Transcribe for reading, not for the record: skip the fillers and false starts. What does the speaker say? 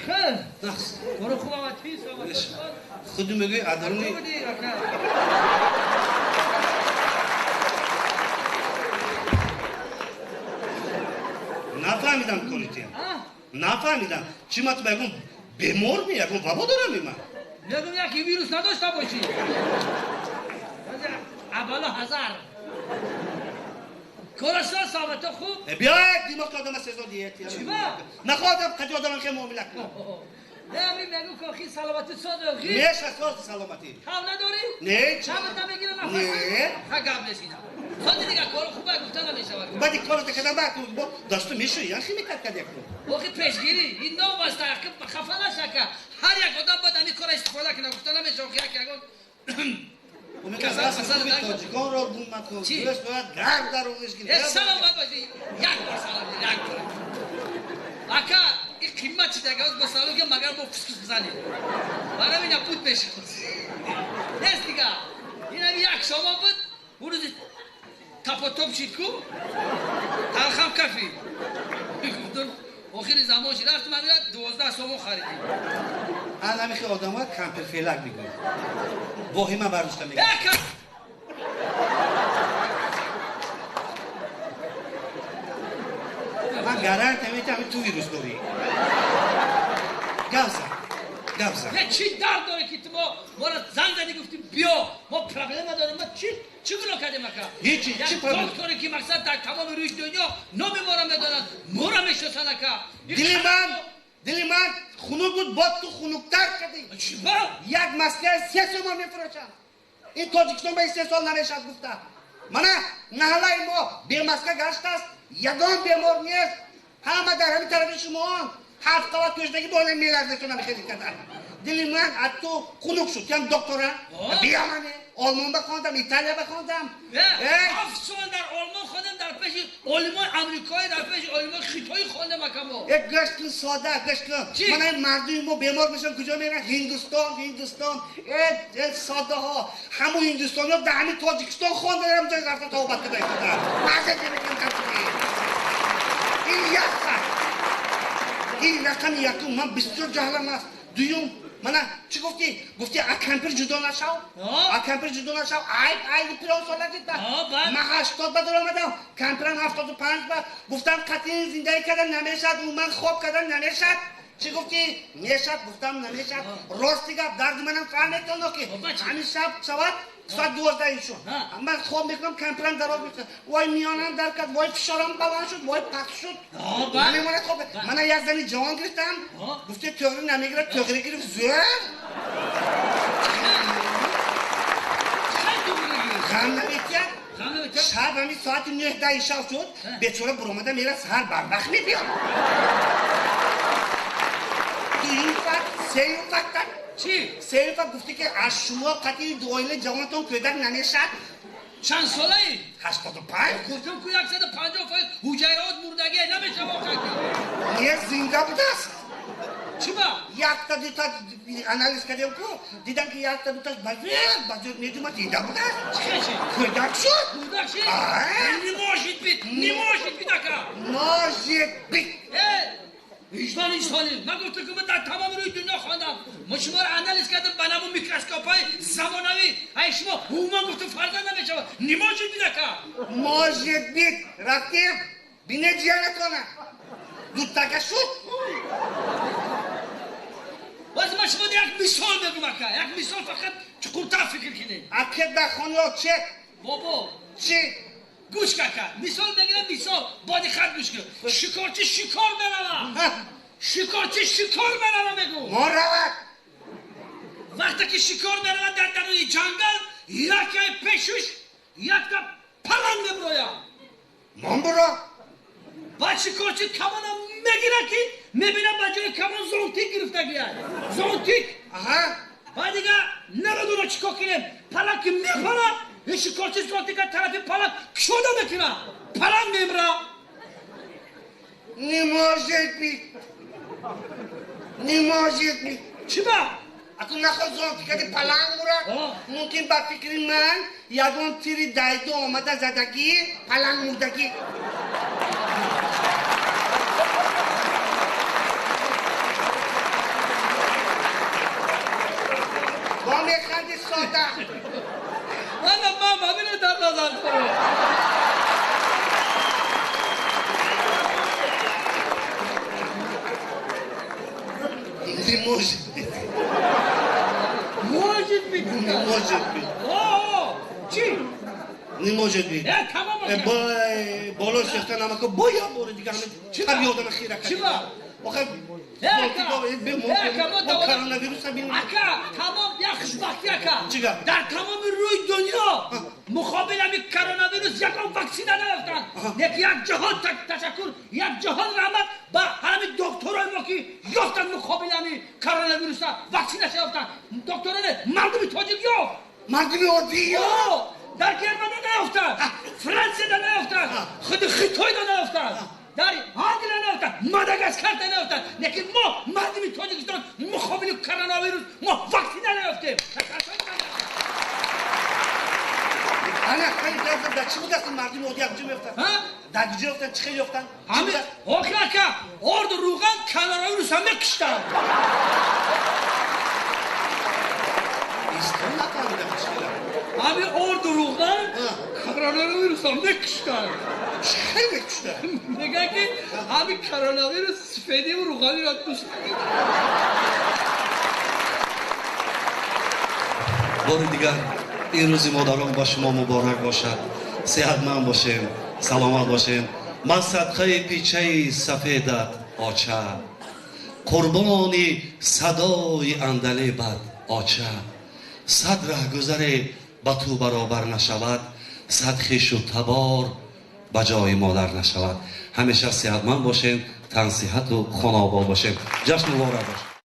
Нақс. Коро хуб ама тиз ама. Худи мегӯи адаруни. Нафаҳмидам кори тиям. Нафаҳмидам. Чӣ ма ту ба ягон бемор ми, ягон вабо дорам ми ман? Мегӯм яке вирус надошта бошӣ. Абало ҳазар. Корашон саломато хуб? Биё димоғи одама сезон диет. Чӣ ба? Нахоҳам қади одама хе муомила кунам. Не, ами мегӯ ки охи саломатӣ соз охи. Меша соз саломатӣ. Тав надорӣ? Не. Чаб намегира нафас? Не. Ха гап нешина. Сози дига коро хуб гуфта намешавад. Баъди корото кардам баъд дасту мешӯи, яхи мекард кад якро. Охи пешгирӣ, ин новаста, хафа нашака. Ҳар як одам бояд ами кора истифода кунад, гуфта намешавад охи як ягон. Тоҷиконро гум макун. Дӯст бояд гарм дар оғӯш гирифт. Саломат бошӣ. Як бор салом, як бор. Ака, ин қимат чиз агар бо салом ки магар бо фусфус бизанӣ. Барам ина пут мешавад. Нест дига. Ин ҳами як шома буд, он рӯзи тапотоп шид ку, талхам кафи. Гуфтам, охири замон шид. Рафтам ҳамина 12 сомон харидем. Ан ҳамихи одамҳо камперфелак мегӯянд. Воҳима бардошта мегӯянд. Ман гарантия метиҳам ту вирус дорӣ. Гап зан, гап зан. Не, чӣ дард дорӣ ки ту моро занг задӣ гуфтӣ биё, мо проблема дорем. Ма чӣ гуноҳ кардем ака? Ҳеҷ, чӣ проблема? Докторе ки мақсад дар тамоми рӯи дунё номи моро медонанд, моро мешиносанд ака. Дили ман хунук буд, бод ту хунуктар кардӣ. Чӣ ба? Як маскаи 3 сомон мефурӯшанд. Ин Тоҷикистон ба 3 сол намешавад гуфта. Мана маҳаллаи мо бемаска гаштааст, ягон бемор нест. Ҳама дар ҳамин тарафи шумоон. 7 қават пешдагӣ боле меларзетона хеле кардан. Дили ман аз ту хунук шуд. Ям доктора, биёмане. Олмон бахондам, Италия бахондам. 7 сол дар Олмон хондам, дар пеши олимои Амрикоӣ, дар пеши олимои Хитоӣ хондам акамо. Э гӯш кун, сода, гӯш кун. Мана ин мардуми мо бемор мешаванд, куҷо мераванд? Ҳиндустон, Ҳиндустон. Э содаҳо, ҳамун ҳиндустониҳо дар ҳамин Тоҷикистон хонда, ҳам ҷой рафта тавбат карда истодаанд. Маза намекунам дар ту. Ин як хат. Ин рақами якум, ман бисёр ҷаҳлам аст. Дуюм, мана чӣ гуфтӣ? Гуфтӣ а кампир ҷудо нашав, а кампир ҷудо нашав, айб айби пирон сола дида. Ман 80 ба даромадам, кампирам 75 ба. Гуфтам қатъи зиндагӣ кардан намешавад, умуман хоб кардан намешавад. Чӣ гуфтӣ? Мешавад, гуфтам намешавад. Рости гап, дарди манам фаҳметон ки ҳамин шаб шавад соат 12 шуд. Ман хоб мекунам, кампирам дароз мекунад. Вой миёнам дар кард, вой фишорам баланд шуд, вой паст шуд. Намемонад хоб. Мана як зани ҷавон гирифтам, гуфте тӯғри намегирад, тӯғри гирифт зӯр. Ғам наметиҳад. Шаб ҳамин соати 9 шаб шуд, бечора буромада мерад саҳар барвақт мебиёд. Дуюм факт, сеюм факт. Чӣ? Сеюм факт гуфтӣ ки аз шумо қатъи оилаи ҷавонатон кӯдак намешавад. Чанд солаӣ? 85. Гуфтам ку 150% ҳуҷайраот мурдагӣ намешавад охир. Не, зинда будааст. Чӣ ба? Якта дута анализ кардем ку, дидам ки якта дуташ базӯр медумад, зинда будааст. Чӣ чӣ? Кӯдак шуд. Кӯдак шуд? Не может быть, не может быть ака. Может быть. Виҷдон инсонӣ. Ман гуфтам ки ман дар тамоми рӯи дунё хондам. Мо шуморо анализ кардам ба намун микроскопҳои замонавӣ. Ай шумо умуман гуфтам фарзанд намешавад. Не может быть ака. Может быть. Рафтем. Бине ҷиянатона. Дутага шуд. Боз ман шумо як мисол мегӯм ака. Як мисол фақат чуқуртар фикр кунед. Аке дар хонао че? Бобо. Чӣ? Гӯш ака. Мисол мегирам, мисол. Бо диққат гӯш кун. Шикорчӣ шикор меравад. Шикорчӣ шикор меравад мегӯ. Мо равад. Вақте ки шикор меравад дар даруни ҷангал, яке пешуш якта паланг мебирояд. Мон биро. Баъд шикорчӣ камона мегирад ки мебинад ба ҷои камон зонтик гирифтагиад. Зонтик. Баъд дига намедонад чӣ кор кунем. Паланг ки мепарад, ин шикорчӣ зонтика тарафи паланг кушода мекунад. Паланг мемирад. Не может быть. Не может быть. Чӣ ба? Аку наход зонтикади паланг мурад. Мумкин ба фикри ман ягон тири дайдо омада задагӣ, паланг мурдагӣ. механди сода? Ана ман ҳамино дар назар дорам. Не может быть. Может быть. Не может быть. О, чӣ? Не может быть. Тамом. Боло сехта намако боя боре дига ҳамин чӣ ёдама хира Чӣ ба? Охе коронавирус. Ака, тамом як хушбахтӣ, ака. Дар тамоми рӯи дунё муқобили ҳамин коронавирус ягон ваксина наёфтанд. Лекин як ҷаҳон ташаккур, як ҷаҳон раҳмат ба ҳамин докторои мо, ки ёфтанд муқобили ҳамин коронавируса ваксинаша ёфтанд. Доктороне мардуми тоҷик ёфт. Мардуми оддӣ. Дар Германия наёфтанд, Франсияда наёфтанд, худи Хитойда наёфтанд, дар Англия наёфтанд, Мадагаскарда наёфтанд. Лекин мо мардуми Тоҷикистон муқобили коронавирус мо ваксина наёфтем. Ана хеле дар чӣ будаст? Мардуми оддӣ як ҷо меёфтанд, дар ҷо ёфтанд, чӣ хел ёфтанд? Охир, ака, орду рӯған коронавируса мекиштанд. Истон нафаҳмидам, чӣ хела. Ҳамин орду рӯған коронавируса мекиштанд. Чӣ хел мекуштанд? Мегӯянд, ки ҳамин коронавирус сифедиву рӯғаниро дӯст. Бори дигар ин рӯзи модарон ба шумо муборак бошад. Сеҳатманд бошем, саломат бошем. Ман садқаи пичаи сафедат, оча, қурбони садои андалебат, оча. Сад раҳгузаре ба ту баробар нашавад, сад хешу табор ба ҷои модар нашавад. Ҳамеша сеҳатманд бошем, тансиҳату хонаобод бошем. Ҷашн муборак бошад.